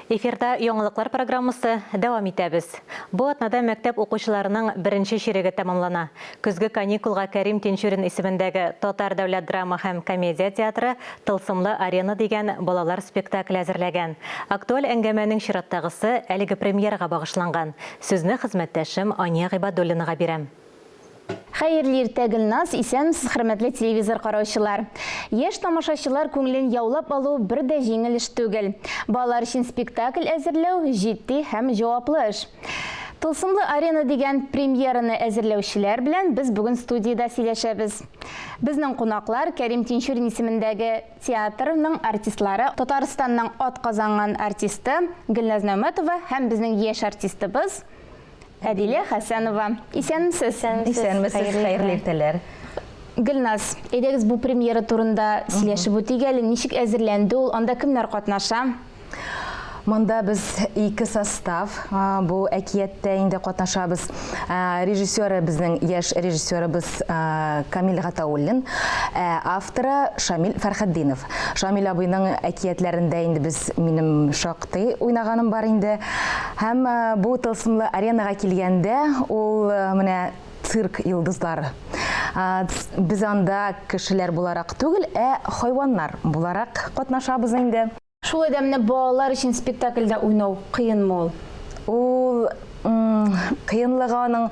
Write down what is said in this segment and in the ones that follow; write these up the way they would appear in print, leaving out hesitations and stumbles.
Эфирда яңалыклар программасы дәвам итәбез. Бу атнада мәктәп укучыларының беренче чиреге тәмамлана. Көзге каникулга Кәрим Тинчурин исемендәге Татар дәүләт драма һәм комедия театры Тылсымлы арена дигән балалар спектакле әзерләгән. Актуаль әңгәмәнең чираттагысы әлеге премьерага багышланган. Сүзне хезмәттәшем Ания Гыйбадуллинага бирәм. Хәерле иртә, Гөлназ! Исәнмесез, хөрмәтле телевизор караучылар! Яшь тамашачылар күңелен яулап алу бер дә җиңел эш түгел. Балалар өчен спектакль әзерләү, җитди һәм җаваплы эш. Тылсымлы арена дигән премьераны әзерләүчеләр белән без бүген студиядә сөйләшәбез. Безнең кунаклар, Кәрим Тинчурин исемендәге театрның артистлары, Татарстанның атказанган артисты Гөлназ Нәүмәтова һәм безнең яшь артистыбыз, Әдилә Хәсәнова. Исәнмесез. Исәнмесез, хәерле иртәләр. Гөлназ, әйдәгез бу премьера турында сөйләшеп үтик әле. Ничек әзерләнде ул? Анда кемнәр катнаша? Монда без ике состав бу әкияттә инде катнашабыз. Режиссеры безнең яшь режиссерыбыз Камил Гатауллин, ә авторы Шамил Фәрхетдинов. Шамил абыйның әкиятләрендә инде без минем шактый уйнаганым бар инде. Һәм бу тылсымлы аренага килгәндә, ул менә цирк йолдызлары. Без анда кешеләр буларак түгел, ә хайваннар буларак катнашабыз инде. Шулай да менә балалар өчен спектакльдә уйнау кыенмы ул? Ул кыенлыгы аның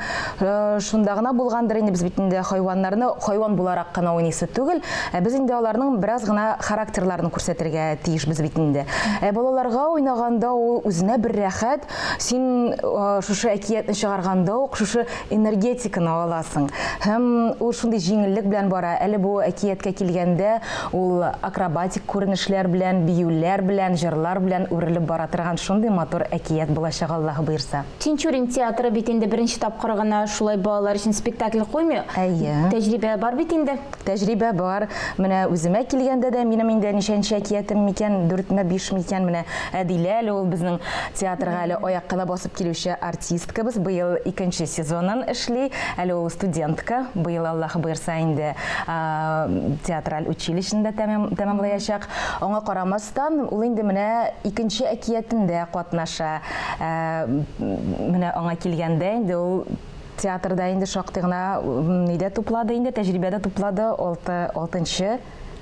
шунда гына булгандыр инде, без бит инде хайваннарны хайван буларак кына уйныйсы түгел, ә без инде аларның бераз гына характерларын күрсәтергә тиешбез бит инде. Ә балаларга уйнаганда ул үзенә бер рәхәт, син шушы әкиятне чыгарганда ук шушы энергетиканы аласың. Һәм ул шундый җиңеллек белән бара. Әле бу әкияткә килгәндә, ул акробатик күренешләр белән, биюләр белән, җырлар белән үрелеп бара торган шундый матур әкият булачак, Аллаһы боерса. Тинчурин театры бит инде беренче тапкыр гына шулай балалар өчен спектакль куймый. Әйе. Тәҗрибә бар бит инде. Тәҗрибә бар. Менә үземә килгәндә дә, минем инде ничәнче әкиятем микән, дүртме, бишме икән, менә Әдилә әле ул безнең театрга әле аяк кына басып килүче артисткабыз, быел икенче сезонын эшли, әле ул студентка, быел Аллаһы боерса инде театраль училищены да тәмамлаячак. Аңа карамастан, ул инде менә икенче әкиятендә катнаша. Менә аңа килгәндә инде ул театрда инде шактый гына нидә туплады инде, тәҗрибә дә туплады, алты, алтынчы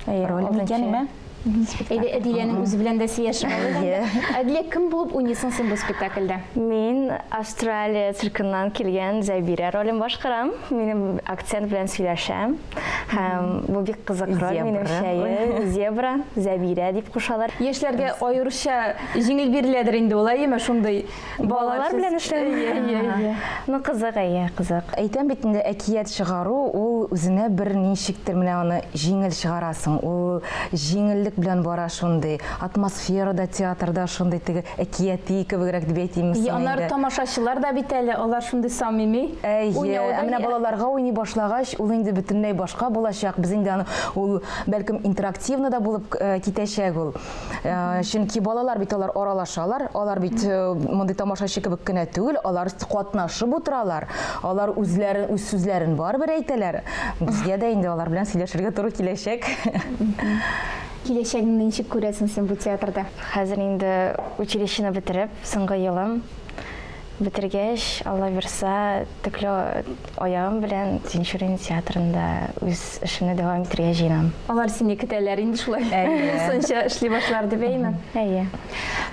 роль микән, име? Әйдә, Әдиләнең үзе белән дә сөйләшеп алыйк инде. Әдилә, кем булып уйныйсың син бу спектакльдә? Мин Австралия циркыннан килгән Зәбирә ролен башкарам. Минем акцент белән сөйләшәм. Һәм бу бик кызык роль, минемчә. Зебра, Зәбирә дип кушалар. Яшьләргә аеруча җиңел биреләдер инде ул, әйеме, шундый Балалар белән эшләү. Әйе, әйе, әйе. Ну, кызык, әйе, кызык. Әйтәм бит инде, әкият чыгару, ул үзенә бер ничектер менә аны җиңел чыгарасың. Ул җиңеллек белән бара шундый. Атмосфера да театрда шундый теге әкияти кебегрәк дип әйтимме соң инде. Аннары тамашачылар да бит әле, алар шундый самими. Әйе, ә менә балаларга уйный башлагач, ул инде бөтенләй башка булачак. Без инде аны, ул бәлкем интерактивно да булып китәчәк ул. Э, чөнки балалар бит алар аралашалар, алар бит э, мондый тамашачы кебек кенә түгел, алар катнашып утыралар, алар үзләрен, үз сүзләрен барыбер әйтәләр. Безгә дә инде алар белән сөйләшергә туры киләчәк. Киләчәгеңне ничек күрәсең син бу театрда? Хәзер инде училищены бетереп, соңгы елым бетергәч, Алла бирса, төкле аягым белән Тинчурин театрында үз эшемне дәвам итәргә җыенам. Алар сине көтәләр инде шулай. Тулысынча эшли башлар дип, әйеме? Әйе.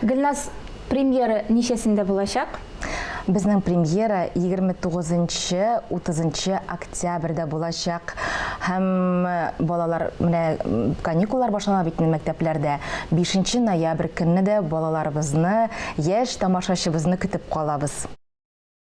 Гөлназ, премьера ничәсендә булачак? Безнең премьера 29-нчы, 30-нчы октябрьдә булачак. Һәм балалар, менә каникуллар башлана бит инде мәктәпләрдә. 5 ноябрь көнне дә балаларыбызны, яшь тамашачыбызны көтеп калабыз.